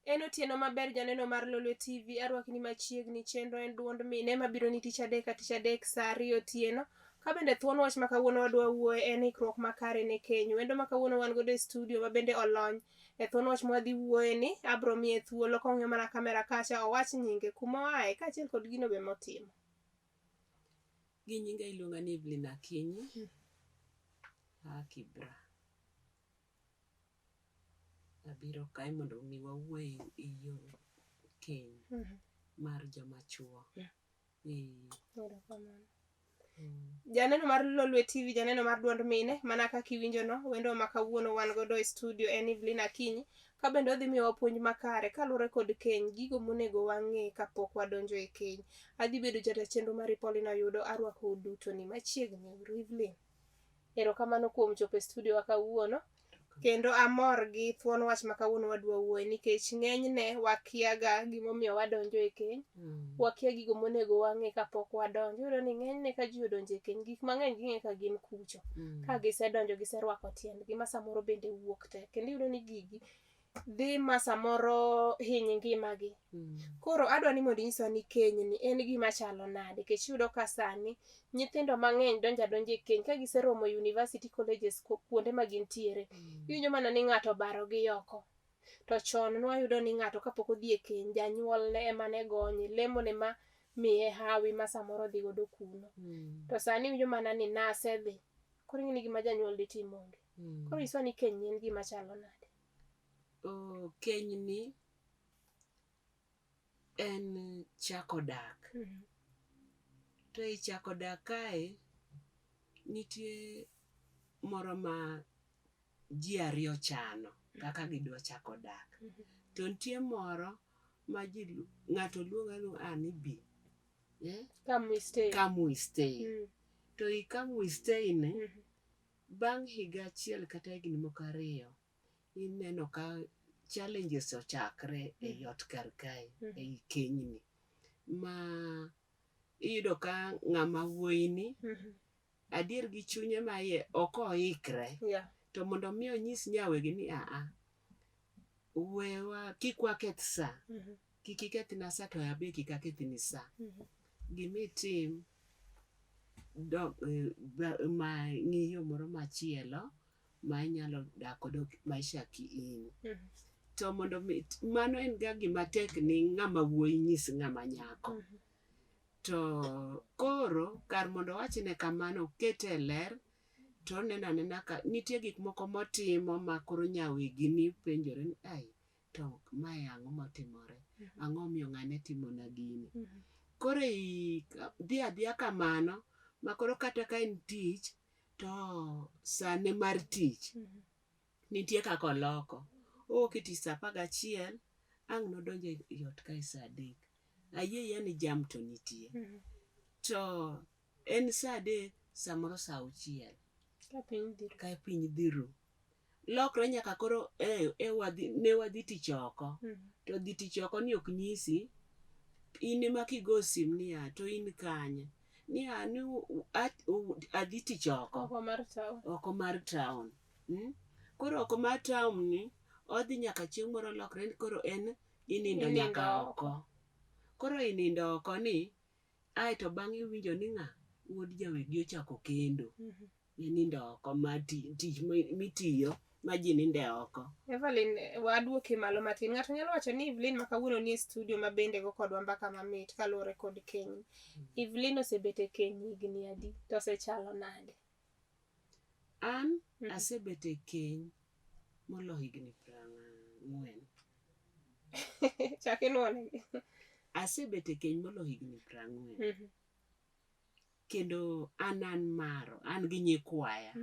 En otieno maber janeno mar Lolwe TV, arwakni machiegni chenro en duond mine mabiro ni tich adek ka tich adek saa ariyo otieno. Ka bende thuon wach ma kawuono wadwa wuoye en ikruok makare ne keny. Wendo ma kawuono wan godo e studio ma bende olony e thuon wach mwadhi wuoye ni abro miye thuolo kong'iyo mana kamera kacha owach nyinge, kuma oaye kaachiel kod gino be motimo. Gi nyinga iluonga ni Evelyn Akinyi. Aa Kibra. Abiro kae mondo mi wawuo e yo keny mar joma chuo. Erokamano. Janeno mar Lolwe TV, janeno mar duond mine, mana kaka iwinjono, wendo ma kawuono wan godo e studio en Evelyn Akinyi, ka bende odhi miyowa puonj makare kaluwore kod keny, gigo monego wang'e kapok wadonjo e keny. Adhi bedo jata chenro mari Pauline Oyudo, arwakou duto ni machiegni uru Evelyn. Erokamano kuom chopo e studio wa kawuono. Kendo amor gi thuon wach ma kawuono wadwa wuoye nikech ng'enyne wakiaga gimomiyo wadonjo e keny. Wakia gigo monego wang'e kapok wadonjo. Iyudo ni ng'enyne ka ji odonjo e keny, gik mang'eny ging'e ka gin kucho. Ka gisedonjo giserwako tiendgi ma samoro bende wuok tek. Kendo iyudo ni gigi dhi ma samoro hiny ngimagi. Koro adwa ni mondo inyiswa ni kenyni en gima chalo nade nikech iyudo ka sani nyithindo mang'eny donjo adonja e keny ka giseromo university colleges kuonde ma gintiere. Iwinjo mana ni ng'ato obaro gi oko. To chon nwayudo ni ng'ato kapok odhi e keny janyuolne ema ne gonye, lemone ma miye hawi ma samoro odhi godo kuno. To sani iwinjo mana ni nasedhi. Koro ing'e ni gima janyuol ditim onge. Koro nyiswa ni keny en gima chalo nade. Oh, kenyni en chako dak. To e chako dak kae, nitie moro ma ji ariyo chano kaka gidwa chako dak. To nitie moro ma ji ng'ato luongo aluonga ni bi. Come we stay. Come we stay. To i come we stay ni, bang' higa achiel kata higni moko ariyo, ineno ka challenges ochakre e ot kar kae, ei kenyni. Ma iyudo ka ng'ama wuoyi ni, adier gi chunye maiye ok oikre. To mondo mi onyis nyawegi ni aa, wewa kik waketh sa. Kik ikethna sa to abe kik akethni sa. Gimitim, dok ma ng'i yo moro machielo ma inyalo dak godo maisha ki in. To mondo mi, mano en ga gima tek ni ng'ama wuoyi nyis ng'ama nyako. To koro kar mondo owachne kamano okete e ler to oneno anena ka nitie gik moko motimo ma koro nyawegi ni penjore ni ai to mae ang'o motimore? Ang'o omiyo ng'ane timona gini? Koro dhi adhiya kamano ma koro kata ka en tich to sane mar tich nitie kaka oloko. Owuok e tich saa apar gachiel, ang' nodonjo e ot kae saa adek. Ayie ayieya ni jam to nitie. To en saa adek samoro saa auchiel. Ka piny dhi ru. Lokre nyaka koro ne wadhi tich oko. To dhi tich oko ni ok nyisi, in ema kigo sim niya to in kanye? Niya ni adhi tich oko. Oko mar town. Oko mar town. Koro oko mar town ni odhi nyaka chieng' moro lokre ni koro en inindo nyaka oko. Koro inindo oko ni aeto bang'e iwinjo ni ng'a wuod jawegi ochako kendo. Inindo oko ma tich mitiyo ma ji ninde oko. Evelyn, waduoke malo matin. Ng'ato nyalo wacho ni Evelyn ma kawuono nie studio ma bende go kodwa mbaka mamit kaluwore kod keny. Evelyn osebet e keny higni adi to osechalo nade? An asebet e keny molo higni 40. Chak inuonegi. Asebet e keny molo higni 40. Kendo an maro, an gi nyikwaya.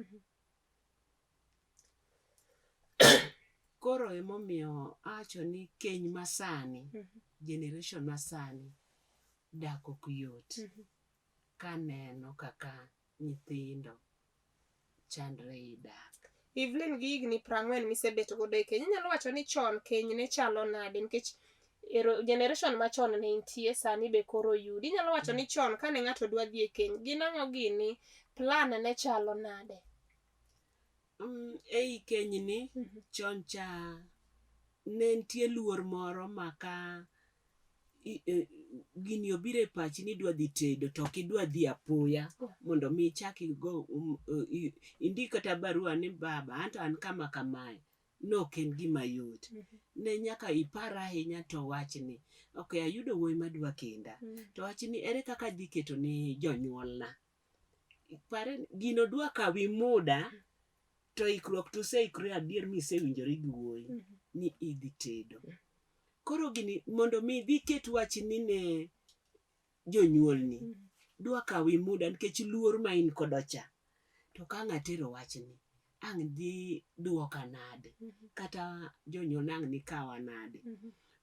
Koro emomiyo awacho ni keny masani, generation masani, dak ok yot. Kaneno kaka nyithindo chandre e dak. Evelyn gi higni 40 misebet godo e keny, inyalo wacho ni chon keny ne chalo nade? Nikech generation machon ne nitie, sani be koro oyudi. Inyalo wacho ni chon kane ng'ato dwa dhi e keny, gin ang'o gini, plan ne chalo nade? Ei kenyni, chon cha Ne nitie luor moro ma ka gini obiro e pachi ni idwa dhi tedo to ok idwa dhi apoya mondo mi ichak igo indik kata barua ni baba anto an kama kamae. Ne ok en gima yot. Ne nyaka ipar ahinya to wachni. Ok ayudo wuoyi madwa kenda. To wachni ere kaka adhi keto ni jonyuolna. Pare gino dwa kawi muda to ikruok to useikore adier misewinjori gi wuoyi ni idhi tedo. Koro gini mondo mi idhi ket wachni ne jonyuolni dwa kawi muda nikech luor ma in kodo cha. To ka ang' atero wachni, ang' dhi duoka nade? Kata jonyuolna ang' nikawa nade?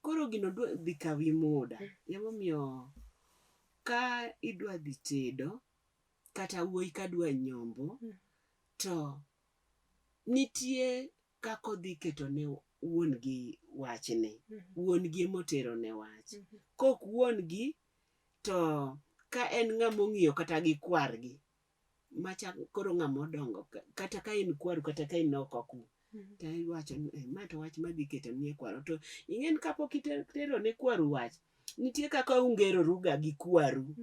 Koro gino dwa dhi kawi muda. Emomiyo ka idwa dhi tedo kata wuoyi ka dwa nyombo to nitie kaka odhi keto ne wuon gi wachni. Wuon gi emotero ne wach. Kok wuon gi to ka en ng'ama ong'iyo kata gi kwargi macha koro ng'ama odongo kata ka en kwaru kata ka en oko ku to iwacho ni ma to wach madhi keto ni kwaru to ing'e ni kapok itero ne kwaru wach nitie kaka ungeroruga gi kwaru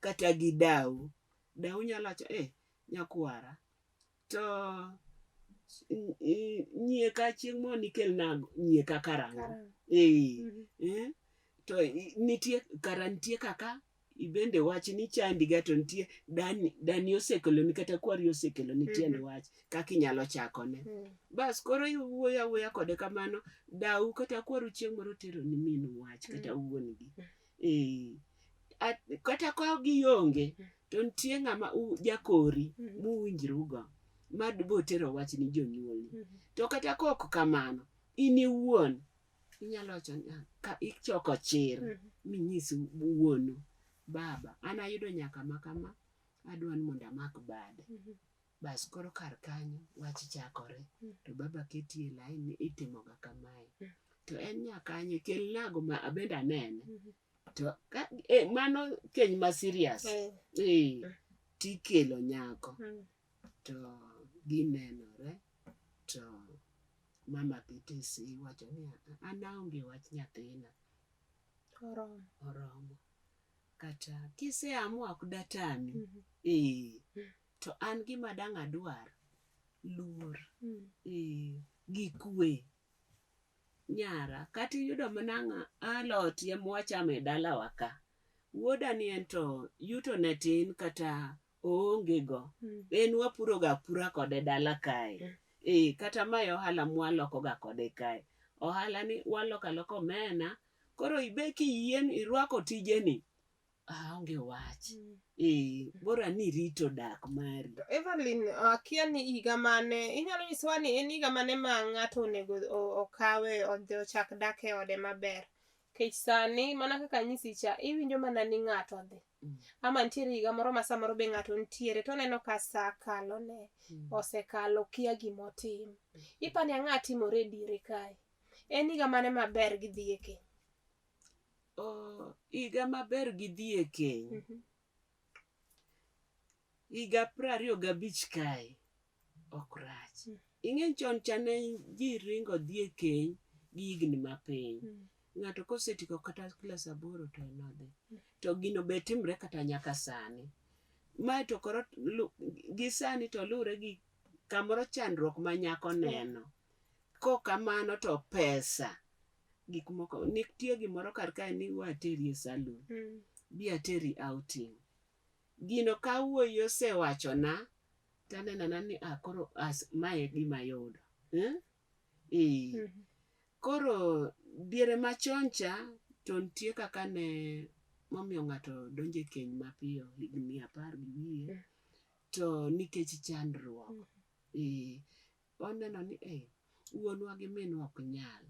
kata gi dau. Dau nyalo wacho nyakwara to nyieka chieng' moro nikelna nyieka karang'o. To nitie kara nitie kaka ibende wach ni chandiga to nitie dani osekeloni kata kwari osekeloni tiend wach kaka inyalo chakone. Bas koro iwuoyo awuoya kode kamano dau kata kwaru chieng' moro teroni minu wach kata wuon gi. Kata ka gionge to nitie ng'ama jakori muwinjrugo ma botero wach ni jonyuolni. To kata kok kamano in iwuon inyalo wacho ni ka ichoko chir minyis wuonu baba an ayudo nyaka ma kama adwa ni mondo amak bade. Bas koro kar kanyo wach chakore to baba keti e lain ni itimoga kamae. To en nyakanyo kelnago ma abende anene. To mano keny ma serious. Tikelo nyako. To ginenore to mama kete sei wacho ni an aonge wach nyathina. Oromo. Kata kiseamua ok datami. To an gima dang' adwar luor gi kwe. Nyara kata iyudo mana alot ema wachamo e dalawa ka. Wuoda ni en to yuto ne tin kata oonge go. En wapuro ga apura kode dala kae. Kata mae ohala mwaloko ga kode kae. Ohala ni waloko aloka omena. Koro ibe kiyien irwako tijeni aonge wach. Bora ni irito dak mari. Evelyn, akia ni higa mane, inyalo nyisowa ni en higa mane ma ng'ato onego okawe odhi ochak dak e ode maber. Kech sani, mana kaka anyisi cha, iwinjo mana ni ng'ato odhi. Ama nitiere higa moro ma samoro be ng'ato nitiere to oneno ka sa kalo ne, osekalo kia gimotim. Ipani ang'o timore e diere kae? En higa mane maber gi dhi e keny? Higa maber gi dhi e keny. Higa 25 kae ok rach. Ing'e chon cha ne ji ringo dhi e keny gi higni mapiny. Ng'ato kosetieko kata klas 8 to en odhi. To gino be timre kata nyaka sani. Mae to koro gi sani to luwre gi kamoro chandruok ma nyako neno. Kok kamano to pesa. Gik moko nitie gimoro kar kae ni wateri e salon. Bi ateri outing. Gino ka wuoyi osewachona taneno ni koro mae e gima ayudo. Koro diere machon cha to nitie kaka ne momiyo ng'ato donjo e keny mapiyo higni 10 gi wiye to nikech chandruok. Oneno ni wuonwa gi minwa ok nyal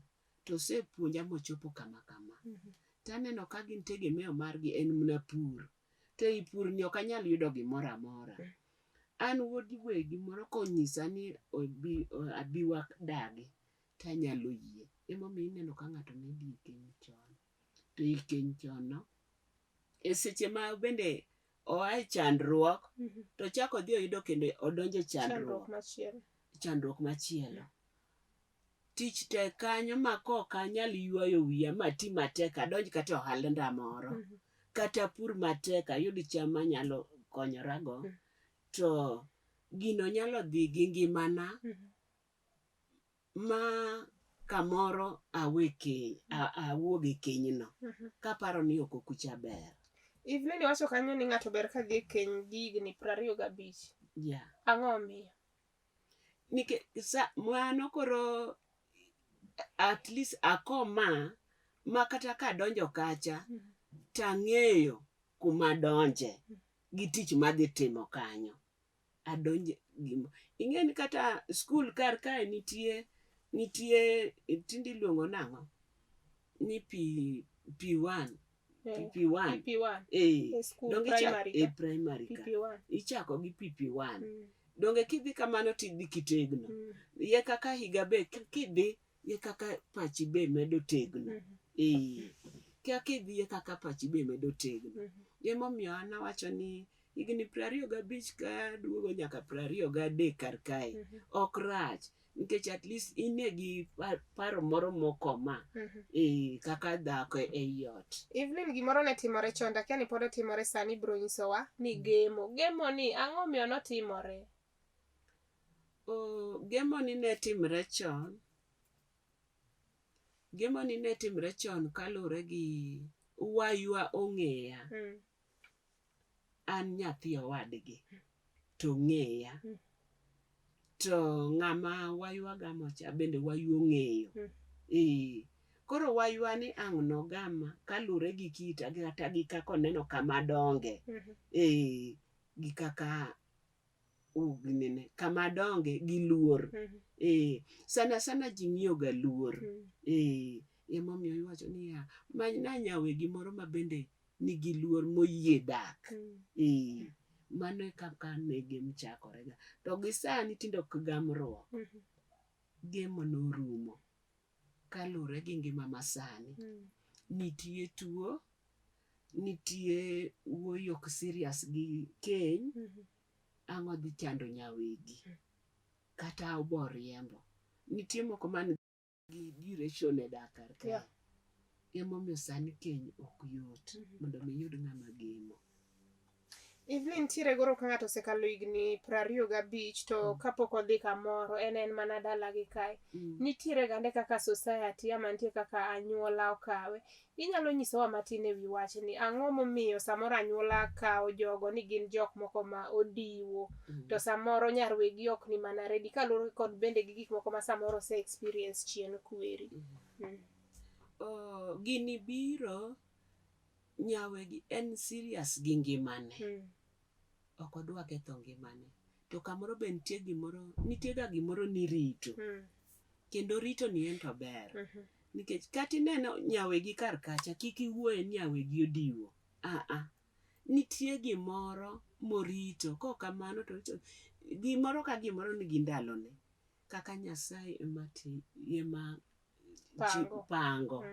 to osepuonja mochopo kama kama. Taneno ka gin tegemeo margi en mana pur. To ei pur ni ok anyal yudo gimoro amora. An wuod wegi moro konyisa ni abi wadagi tanyalo yie. Emomiyo ineno ka ng'ato ne dhi e keny chon. To e keny chon no, e seche ma bende oa e chandruok to ochako odhi oyudo kendo odonjo e chandruok. Chandruok machielo. Tich tek kanyo ma kok anyal ywayo wiya mati matek adonj kata e ohalanda moro. Kata pur matek ayud cham manyalo konyorago. To gino nyalo dhi gi ngimana ma kamoro awe keny, awuog e kenyno. Kaparo ni oko kucha ber. Evelyn iwacho kanyo ni ng'ato ber ka dhi e keny gi higni 25. Yeah. Ang'o omiyo? Nikech sa mano koro at least akoma ma kata kadonjo kacha tang'eyo kuma donje gi tich madhi timo kanyo. Adonje gimo. Ing'e ni kata skul kar kae nitie nitie tinde iluongo nang'o? Ni P P1 PP1 PP1 eh e school donge primary e ka. primary ka PP1. ichako gi PP1 donge kidhi kamano tidhi kitegno ye kaka higa be kidhi ye kaka pachi be medo tegno eh kaka idhi ye kaka pachi be medo tegno emomiyo an awacho ni higni 25 ka duogo nyaka 23 kar kae ok rach nikech at least in e gi paro moro mokoma kaka dhako ei ot. Evelyn, gimoro ne timore chon, akia ni pod otimore sani, bro nyisowa ni gemo. Gemo ni ang'o miyo notimore? Gemo ni ne timre chon. Gemo ni ne timre chon kaluwore gi waywa ong'eya. An nyathi owadgi to ong'eya. To ng'ama waywa gamo cha bende wayu ong'eyo. Koro waywa ni ang' nogama kaluwore gi kita kata gi kaka oneno kama donge. Gi kaka nene kama donge gi luor. Sana sana ji ng'iyo ga luor. Emomiyo iwacho niya manyna nyawegi moro ma bende nigi luor moyie dak. Mano e kaka ne gem chakore ga. To gi sani tinde ok gamruok. Gemo norumo kaluwore gi ngima masani. Nitie tuo, nitie wuoyi ok serious gi keny, ang' odhi chando nyawegi kata obo riembo. Nitie moko man gi duration e dak kar kae. Emomiyo sani keny ok yot mondo mi iyud ng'ama gemo. Evelyn, nitiere goro ka ng'ato osekalo higni 25 to kapok odhi kamoro en mana dalagi kae. Nitiere gande kaka society ama nitie kaka anyuola okawe. Inyalo nyisowa matin ewi wachni. Ang'o momiyo samoro anyuola kawo jogo ni gin jok moko ma odiwo to samoro nyar wegi ok ni mana ready kaluwore kod bende gi gik moko ma samoro ose experience chien kweri. Gini biro nyawegi en serious gi ngimane. Ok odwa ketho ngimane. To kamoro be nitie gimoro, nitie ga gimoro ni rito. Kendo rito ni en to ber. Nikech kata ineno nyawegi kar kacha, kik iwuoye ni nyawegi odiwo. Nitie gimoro morito. Kok kamano to gimoro ka gimoro nigi ndalone. Kaka Nyasaye ema pango.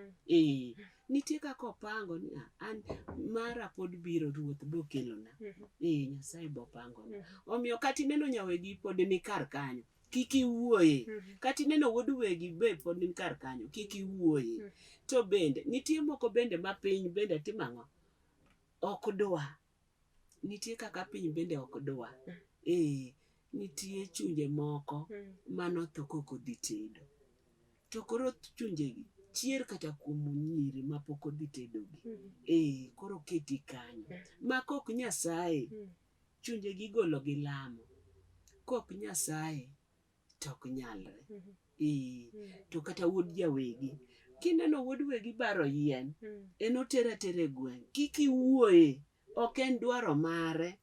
Nitie kaka opango ni an mara pod biro ruoth bokelona. Nyasaye bopangona. Omiyo kata ineno nyawegi pod ni kar kanyo, kik iwuoye. Kata ineno wuod wegi be pod ni kar kanyo, kik iwuoye. To bende nitie moko bende ma piny bende timo ang'o? Ok dwa. Nitie kaka piny bende ok dwa. Nitie chunje moko manotho kok odhi tedo. To koro chunjegi chier kata kuom nyiri mapok odhi tedogi. Koro keti kanyo. Ma kok Nyasaye, chunjegi igolo gi lamo. Kok Nyasaye to ok nyalre. To kata wuod jawegi. Kineno wuod wegi baro yien, en otere atera e gweng'. Kik iwuoye. Ok en dwaro mare,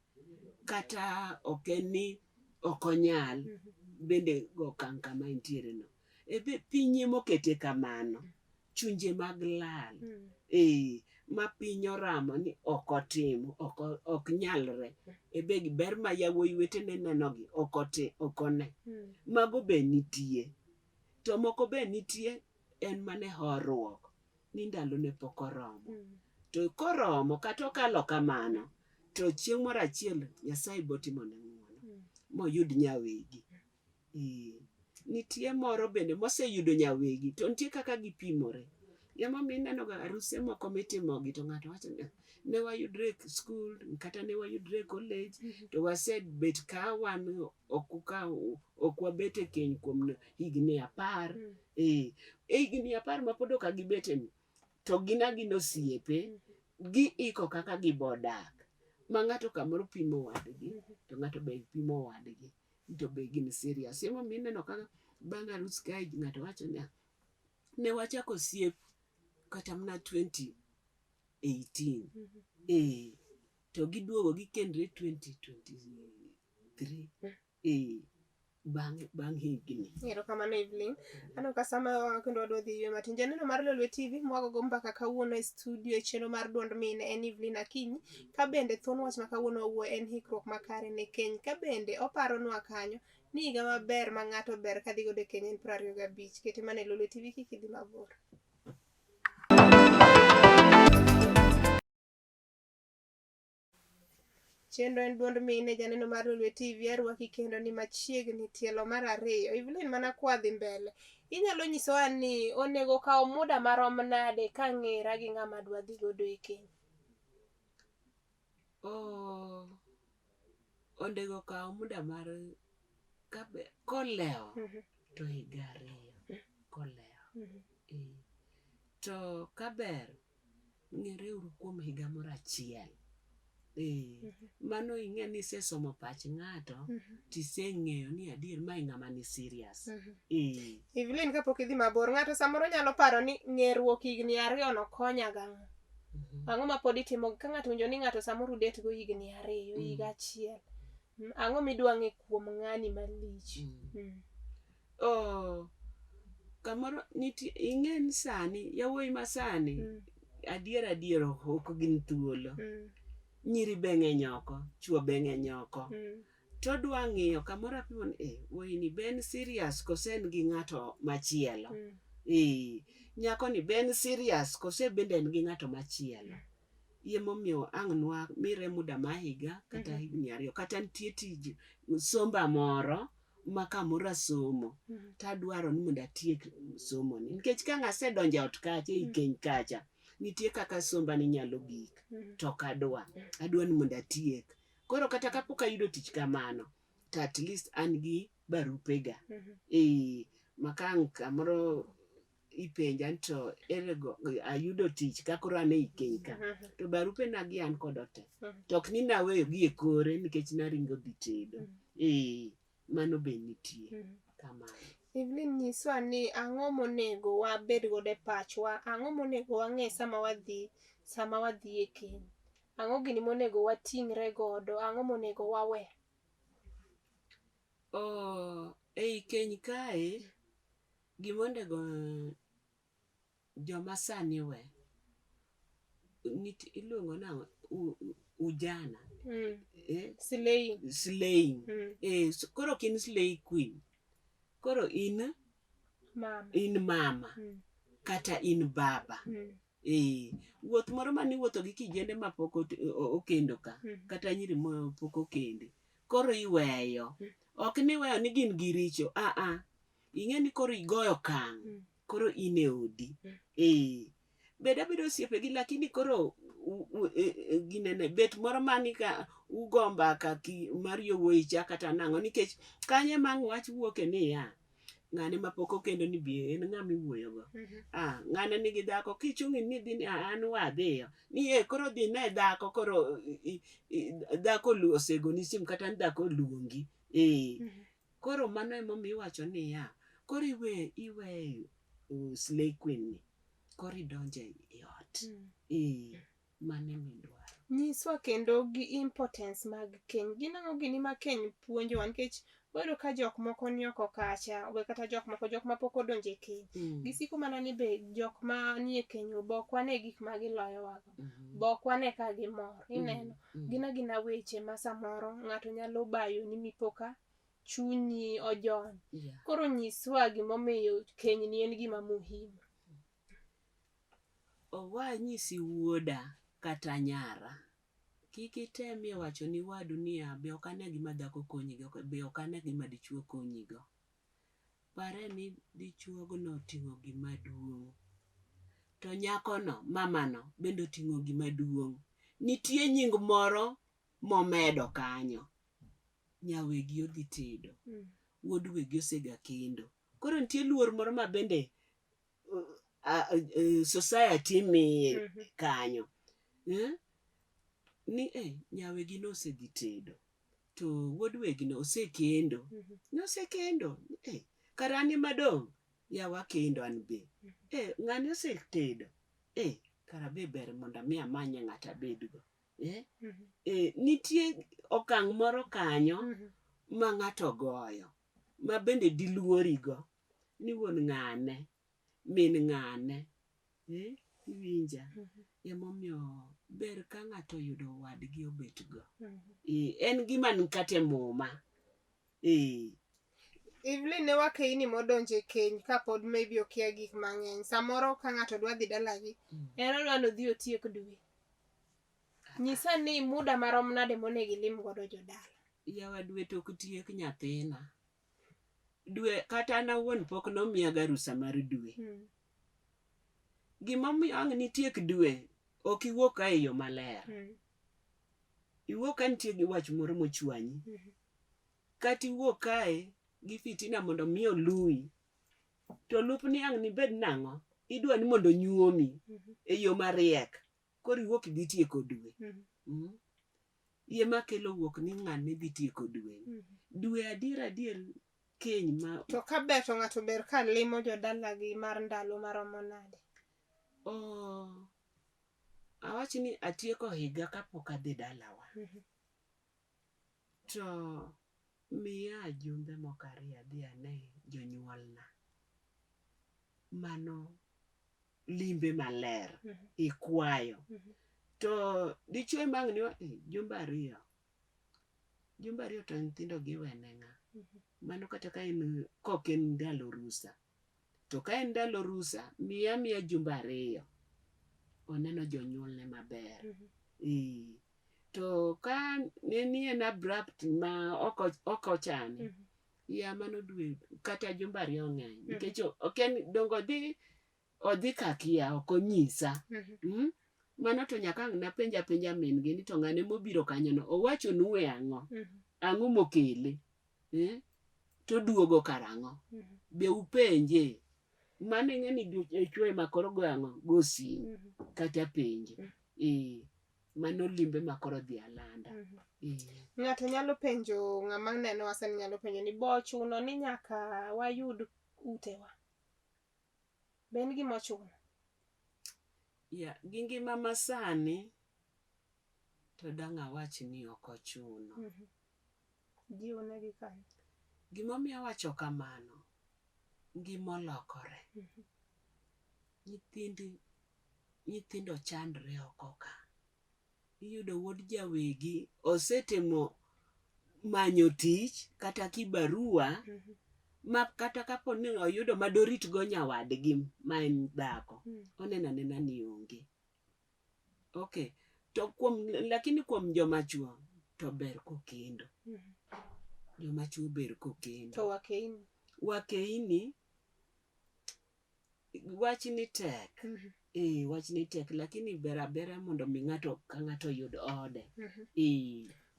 kata ok en ni ok onyal bende go okang' kama entiere no. Ebe piny emokete kamano. Chunje mag lal. Ma piny oramo ni ok otimo, ok nyalre. Ebe ber ma yawuoyi wetene nenogi ok one. Mago be nitie. To moko be nitie en mana horuok ni ndalone pok oromo. To koromo kata okalo kamano, to chieng' moro achiel Nyasaye bo timone ng'uono moyud nyawegi. Nitie moro bende moseyudo nyawegi to nitie kaka gipimore. Emomiyo ineno ga aruse moko mitimogi to ng'ato wacho ni ne wayudre e skul kata ne wayudre e college to wasebet ka wan ok wabet e keny kuom higni 10. E higni 10 ma pod ok gibete ni to gin agina osiepe, giiko kaka gibodak. Ma ng'ato kamoro pimo wadgi to ng'ato be pimo wadgi to be gin serious. Emomiyo ineno kaka bang' arus kae ng'ato wacho niya, ne wachako osiep kata mana 2018. To giduogo gikendre 2023. Bang' higni. Erokamano Evelyn. Aneno ka sama wang' kendo wadwa dhi yweyo matin. Janeno mar Lolwe TV mwagogo mbaka kawuono e studio e chenro mar duond mine en Evelyn Akinyi. Ka bende thuon wach ma kawuono wawuoyo en hikruok makare ne keny. Ka bende oparonwa kanyo ni higa maber ma ng'ato ber kadhi godo e keny en 25. Kete mana e Lolwe TV kik idhi mabor. Chenro en duond mine. Janeno mar Lolwe TV arwaki kendo ni machiegni tielo mar 2. Evelyn mana kwa dhi mbele. Inyalo nyisowa ni onego kaw muda marom nade ka ng'era gi ng'ama dwa dhi godo e keny? Onego kaw muda mar kolewo to higa 2 kolewo. To kaber ng'ereuru kuom higa moro achiel. Mano ing'e ni isesomo pach ng'ato tiseng'eyo ni adier mae ng'ama ni serious. Evelyn kapok idhi mabor, ng'ato samoro nyalo paro ni ng'eruok higni 2 no konya gang'o? Ang'o ma pod itimo ka ng'ato winjo ni ng'ato samoro udet go higni 2, higa 1. Ang'o midwa ng'e kuom ng'ani malich? Kamoro nitie ing'e ni sani yawuoyi ma sani adier ok gin thuolo. Nyiri be ng'eny oko, chuo be ng'eny oko. To odwa ng'iyo kamoro apimo ni wuoyi ni be en serious kose en gi ng'ato machielo. Nyako ni be en serious kose bende en gi ng'ato machielo. Emomiyo ang' nwa mire muda ma higa kata higni 2 kata nitie tij somba moro ma kamoro asomo tadwaro ni mondo atiek somo ni. Nikech ka ng'asedonjo e ot kacha ei keny kacha, nitie kaka somba ni nyalo gik to ok adwa. Adwa ni mondo atiek. Koro kata kapok ayudo tich kamano, to at least an gi barupega. Ma ka ang' kamoro ipenja ni to ere go ayudo tich ka koro an ei keny ka. To barupena gi an kodo te. To ok ni naweyo gi e kore nikech naringo dhi tedo. Mano be nitie. Kamano. Evelyn nyiswa ni ang'o monego wabed godo e pachwa, ang'o monego wang'e sama wadhi e keny. Ang'o gini monego wating're godo, ang'o monego wawe? Ei keny kae, gimonego joma sani we, iluongo nang'o? Ujana. Slaying. Slaying. Koro ok in slay queen. Koro in mama. In mama. Kata in baba. Wuoth moro mane iwuotho gi kijende mapok okendo ka, kata nyiri mapok okende. Koro iweyo. Ok ni iweyo ni gin gi richo. Ing'e ni koro igoyo okang'. Koro in e odi. Bed abeda osiepegi lakini koro ginene bet moro mani ka ugo mbaka mar yowuoyi cha kata nang'o nikech kanyo ema ang' wach wuoke niya ng'ane mapok okendo ni be en ng'ama iwuoyogo. Ng'ane nigi dhako kichung' ni dhi ni an wadhiyo ni koro dhi ne dhako koro dhako osegoni sim kata ni dhako oluongi. Koro mano emomiyo iwacho niya koro iwe slay queen ni koro idonjo e ot. Mano emidwaro. Nyiswa kendo gi importance mag keny. Gin ang'o gini ma keny puonjowa nikech wayudo ka jok moko ni oko kacha, we kata jok moko, jok mapok odonjo e keny. Gisiko mana ni be jok manie keny be ok wane gik ma giloyowago. Be ok wane ka gimor. Ineno. Gin agina weche ma samoro ng'ato nyalo bayoni mipo ka chunyi ojony. Koro nyiswa gimomiyo keny ni en gima muhimu. Owanyisi wuoda kata nyara. Kik itemie wacho ni wadu niya be ok ane gima dhako konyigo, be ok ane gima dichuo konyigo. Pare ni dichuogno oting'o gima duong'. To nyakono, mamano, bende oting'o gima duong'. Nitie nying moro momedo kanyo. Nyawegi odhi tedo. Wuod wegi osega kendo. Koro nitie luor moro ma bende society miye kanyo. Ni nyawegi nosedhi tedo. To wuod wegino osekendo. Nosekendo. Kara an ema dong'. Yawa kendo an be. Ng'ani osetedo. Kara be ber mondo mi amanye ng'ato abedgo. Nitie okang' moro kanyo ma ng'ato goyo ma bende diluorigo ni wuon ng'ane, min ng'ane. Iwinja? Emomiyo ber ka ng'ato oyudo wadgi obetgo. En gima ni kata e muma. Evelyn ne wakeini modonjo e keny kapod maybe okia gik mang'eny. Samoro ka ng'ato dwa dhi dalagi, en odwa ni odhi otiek dwe. Nyisa ni muda marom nade monego ilim godo jodala? Yawa dwe to ok tiek nyathina. Dwe kata an awuon pok nomiyaga rusa mar dwe. Gimomiyo ang' nitiek dwe, ok iwuok ka e yo maler. Iwuok ka nitie gi wach moro mochwanyi. Kata iwuok kae gi fitina mondo mi oluwi. To lupni ang' nibed nang'o? Idwa ni mondo onyuomi e yo mariek. Koro iwuok idhi tieko dwe. Yie makelo wuok ni ng'ane dhi tieko dwe. Dwe adier adier keny ma... To ka ber to ng'ato ber ka limo jodalagi mar ndalo maromo nade? Awach ni atieko higa kapok adhi dalawa. To miya jumbe moko ariyo adhi ane jonyuolna. Mano limbe maler ikwayo. To dichuo ema ang' ni jumbe ariyo. Jumbe ariyo to nyithindo giwene ng'a? Mano kata ka en kok en ndalo rusa. To ka en ndalo rusa, miya miya jumbe ariyo. Oneno jonyuolne maber. To ka ne ni en abrupt ma ok ochane, ya mano dwe kata jumbe ariyo ng'eny. Nikech ok en dongo odhi kakia ok onyisa. Mano to nyaka ang' napenja penja min gi ni to ng'ane mobiro kanyono owachonu e ang'o? Ang'o mokele? To duogo karang'o? Be upenje? Mano ing'e ni dichwo ema koro goyo ang'o? Go simu kata penjo. Mano limbe ma koro dhi alanda. Ng'ato nyalo penjo, ng'ama neno sani nyalo penjo ni bo ochuno ni nyaka wayud utewa. Be en gima ochuno? Ya, gi ngima masani to dang' awach ni ok ochuno. Jiwonegi kanyo. Gimomiyo awacho kamano, ngima olokore. Nyithindo chandre oko ka. Iyudo wuod jawegi osetemo manyo tich kata kibarua ma kata kapo ni oyudo madorit go nyawadgi ma en dhako, oneno anena ni onge. Okay, to kuom lakini kuom joma chuo to ber kokendo. Joma chuo ber kokendo. To wakeini? Wakeini wach ni tek. Wach ni tek lakini ber abera mondo mi ng'ato ka ng'ato oyud ode.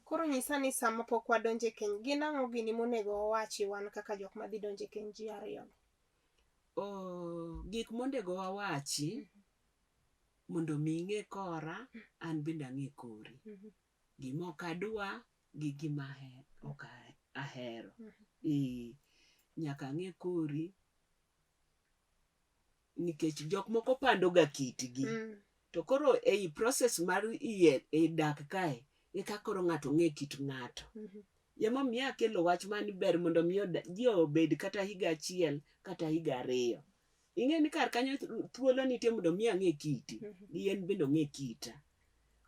Koro nyisa ni sama pok wadonjo e keny, gin ang'o gini monego wawachi wan kaka jok madhi donjo e keny ji ariyo? Gik monego wawachi mondo mi ing'e kora, an bende ang'e kori. Gima ok adwa gi gima ok ahero. Nyaka ang'e kori nikech jok moko pando ga kitgi. To koro ei process mar yie e dak kae, eka koro ng'ato ng'e kit ng'ato. Emomiyo akelo wach mani ber mondo mi ji obed kata higa achiel kata higa ariyo. Ing'e ni kar kanyo thuolo nitie mondo mi ang'e kiti, gi en bende ong'e kita.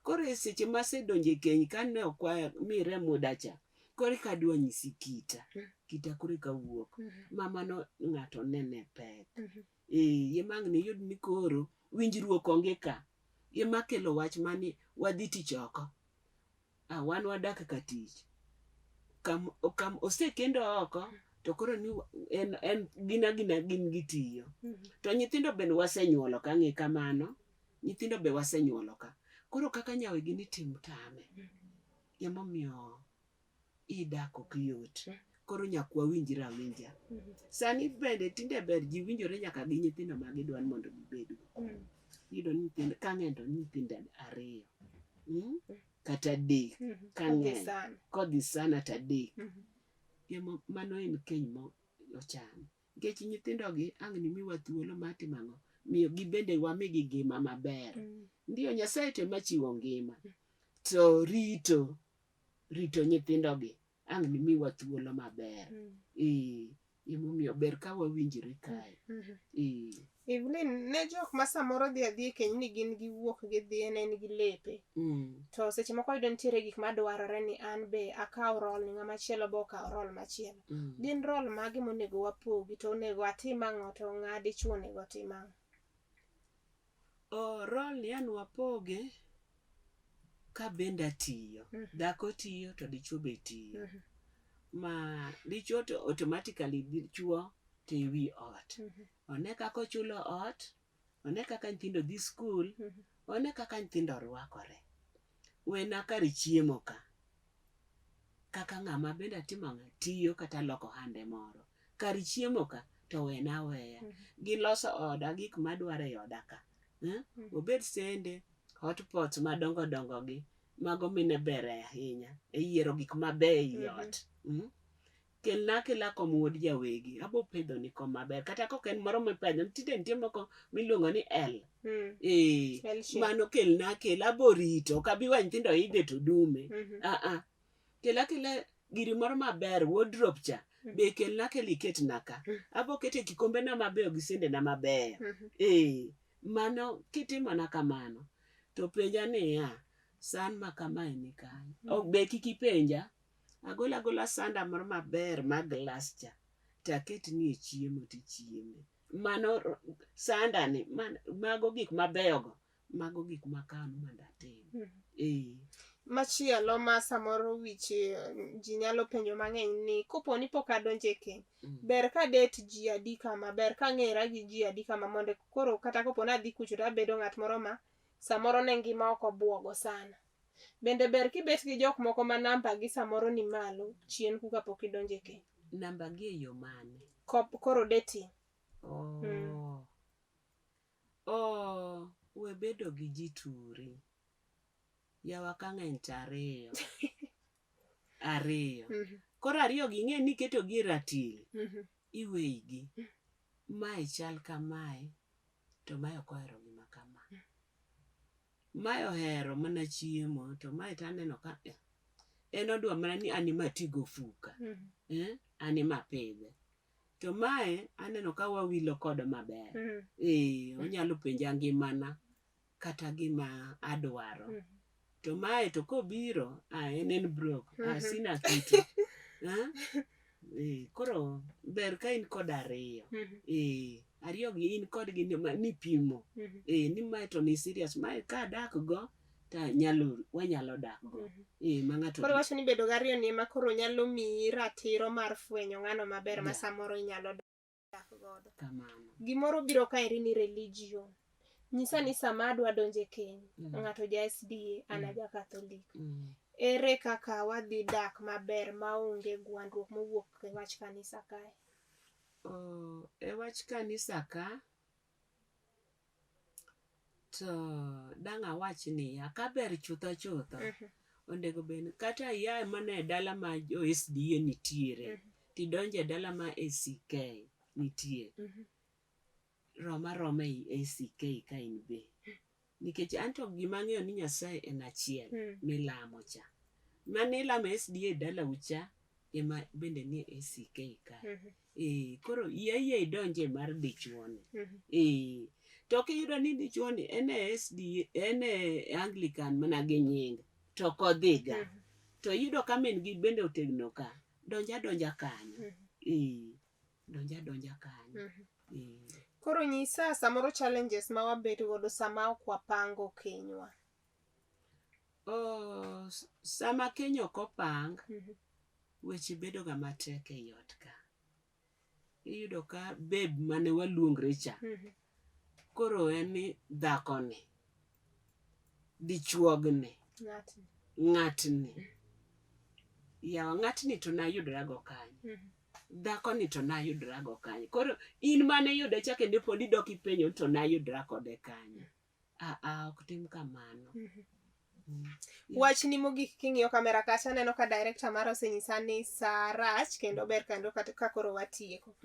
Koro e seche masedonjo e keny kane ok mire muda cha, koro eka adwa nyisi kita. Kita koro eka wuok. Ma mano ng'ato nene pek. Ema ang' niyud ni koro winjruok onge ka. Ema kelo wach mani wadhi tich oko. Wan wadak ka tich. Kam osekendo oko To koro ni en gina gina gin gitiyo. To nyithindo bende wasenyuolo ka ng'i kamano. Nyithindo be wasenyuolo ka. Koro kaka nyawegi ni tim tame. Emomiyo idak ok yot. Koro nyaka wawinjre awinja. Sani bende tinde ber ji winjore nyaka gi nyithindo ma gidwa ni mondo gibedgo. Iyudo ni nyithindo ka ng'eny to nyithindo 2. Kata 3 ka ng'eny. Kodhi sana to 3. Mano en keny mo ochan. Nikech nyithindogi ang' ni miwa thuolo mar timo ang'o? Miyo gibende wamigi ngima maber. Ndiyo Nyasaye to ema chiwo ngima. To rito nyithindogi ang' ni miwa thuolo maber. Emomiyo ber ka wawinjre kae. Evelyn, ne jok ma samoro dhi adhi e keny ni gin giwuok gidhi ne en gi lepe. To seche moko yudo nitiere gik madwarore ni an be akaw role ni ng'ama chielo be okaw role machielo. Gin role mage monego wapogi to onego atim ang'o to ng'a dichuo onego otim ang'o? Role ni an wapoge ka bende atiyo. Dhako tiyo to dichuo be tiyo. Ma dichuo to automatically dichuo to e wi ot. One kaka ochulo ot, one kaka nyithindo dhi skul, one kaka nyithindo rwakore. Wena kar chiemo ka. Kaka ng'ama bende atimo ang'o? Tiyo kata loko hande moro. Kar chiemo ka to wena aweya. Giloso oda gik madwaro e oda ka. Obed sende, hot pots madongo dongo gi, mago mine ber ahinya e yiero gik mabeyo e ot. Kelna akela kom wuod jawegi, abo pedho ni kom maber. Kata kok en moro mipedho, tinde nitie moko miluongo ni L. Mano kelna akela, abo rito, ok abi weyo nyithindo idhe to dume. Kela akela giri moro maber, wardrobe cha, be kelna akela iketna ka. Abo kete kikombena mabeyo gi sendena mabeyo. Mano kitimona kamano, to penja niya, san ma kamae ni kanye? Ok be kik ipenja. Agola agola sanda moro maber ma glass cha, taketni e chiemo tichieme. Mano sanda ni, mago gik mabeyogo, mago gik makawo ni mondo atim. Machielo ma samoro wich ji nyalo penjo mang'eny ni kopo ni pok adonjo e keny, ber ka date ji adi kama, ber ka ang'era gi ji adi kama mondo koro kata kopo ni adhi kucho to abedo ng'at moro ma samoro ne ngima ok obuogo sana. Bende ber kibet gi jok moko ma namba gi samoro ni malo chien kuka pok idonjo e keny. Namba gi e yo mane? Koro dating. We bedo gi ji turi. Yawa ka ng'eny to 2. 2. Koro 2 gi ing'e ni iketo gi e ratil. Iweyigi. Mae chal kamae, to mae ok ohero gima kama. Mae ohero mana chiemo, to mae to aneno ka en odwa mana ni an ema ati gofuka. An ema apidhe. To mae aneno ka wawilo kode maber. Onyalo penja ngimana kata gima adwaro. To mae to kobiro, en broke. Sina kitu. Koro ber ka in kod 2. 2 gi in kodgi ni pimo. Ni mae to ni serious. Mae ka adak go, to wanyalo dak go. Ma ng'ato Koro wacho ni bedo gi 2 ni ema koro nyalo miyi ratiro mar fwenyo ng'ano maber ma samoro inyalo dak godo. Kamano. Gimoro biro kaeri ni religion. Nyisa ni sama adwa donjo e keny, ng'ato ja SDA, an aja Catholic. Ere kaka wadhi dak maber maonge gwandruok mowuok e wach kanisa kae? E wach kanisa ka, to dang' awach niya, ka ber chutho chutho, onego bed kata ia mana e dala ma jo SDA nitiere, tidonjo e dala ma ACK nitie. Roma roma ei ACK ka in be. Nikech anto gima ang'eyo ni Nyasaye en achiel milamo cha. Mane ilamo SDA dalau cha, ema bende ni ACK ka. Koro yie idonje mar dichuoni. To kiyudo ni dichuoni en e SDA, en e Anglican mana gi nying, to ok odhiga. To iyudo ka min gi bende otegno ka, donja donja kanyo. Donja donja kanyo. Koro nyisa samoro challenges ma wabet godo sama ok wapango kenywa. Sama keny ok opang, weche bedo ga matek ei ot ka. Iyudo ka babe mane waluongre cha. Koro en ni dhakoni, dichuogni, Ng'atni. ng'atni. Yawa ng'atni to nayudorago kanye. Dhakoni to nayudorago kanye. Koro in mane iyude cha kendo pod idok ipenjo ni to nayudora kode kanye. Aa, ok tim kamano. Wachni mogik king'iyo kamera kacha aneno ka director mara osenyisa ni saa rach kendo ber kendo ka koro watieko.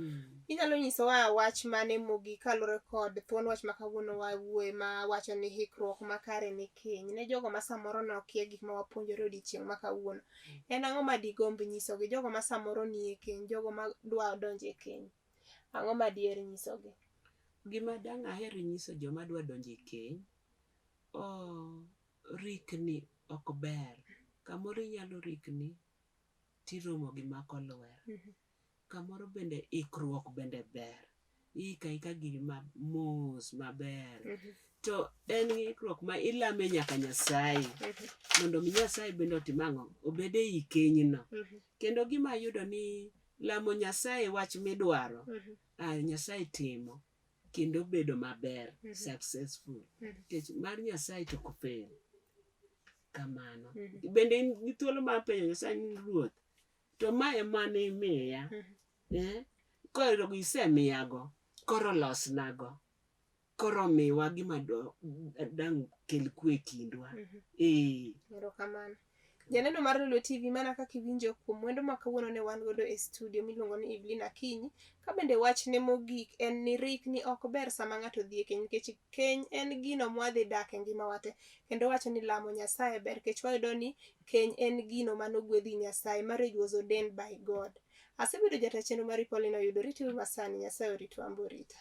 Inyalo nyisowa wach mane mogik kaluwore kod thuon wach ma kawuono wawuoye ma wacho ni hikruok makare ni keny. Ne jogo ma samoro nokia gik ma wapuonjore odiochieng' ma kawuono. En ang'o ma digomb nyisogi? Jogo ma samoro nie keny, jogo ma dwa donjo e keny. Ang'o ma diher nyisogi? Gima dang' aher nyiso joma dwa donjo e keny, rikni ok ber. Kamoro inyalo rikni tiromo gi mako lwer. Kamoro bende ikruok bende ber. Iiko aika giri mos maber. To en ikruok ma ilame nyaka Nyasaye. Mondo mi Nyasaye bende otim ang'o? Obed ei kenyno. Kendo gima ayudo ni lamo Nyasaye wach midwaro, Nyasaye timo kendo bedo maber, successful. Nikech mar Nyasaye to ok fail. Kamano. Bende in gi thuolo mar penjo Nyasaye ni Ruoth, to ma ema nimiya. Koro isemiyago, koro losnago. Koro miwa gima dang' kel kwe e kindwa. Erokamano. Janeno mar Lolwe TV mana kaka iwinjo kuom wendo ma kawuono ne wan godo e studio miluongo ni Evelyn Akinyi. Ka bende wachne mogik en ni rikni ok ber sama ng'ato dhi e keny nikech keny en gino mwadhi dak e ngimawa te. Kendo wacho ni lamo Nyasaye ber nikech wayudo ni keny en gino manogwedhi Nyasaye. Marriage was ordained by God. Asebedo jata chenro mari Pauline Oyudo. Rituru masani. Nyasaye oritwa ambe orita.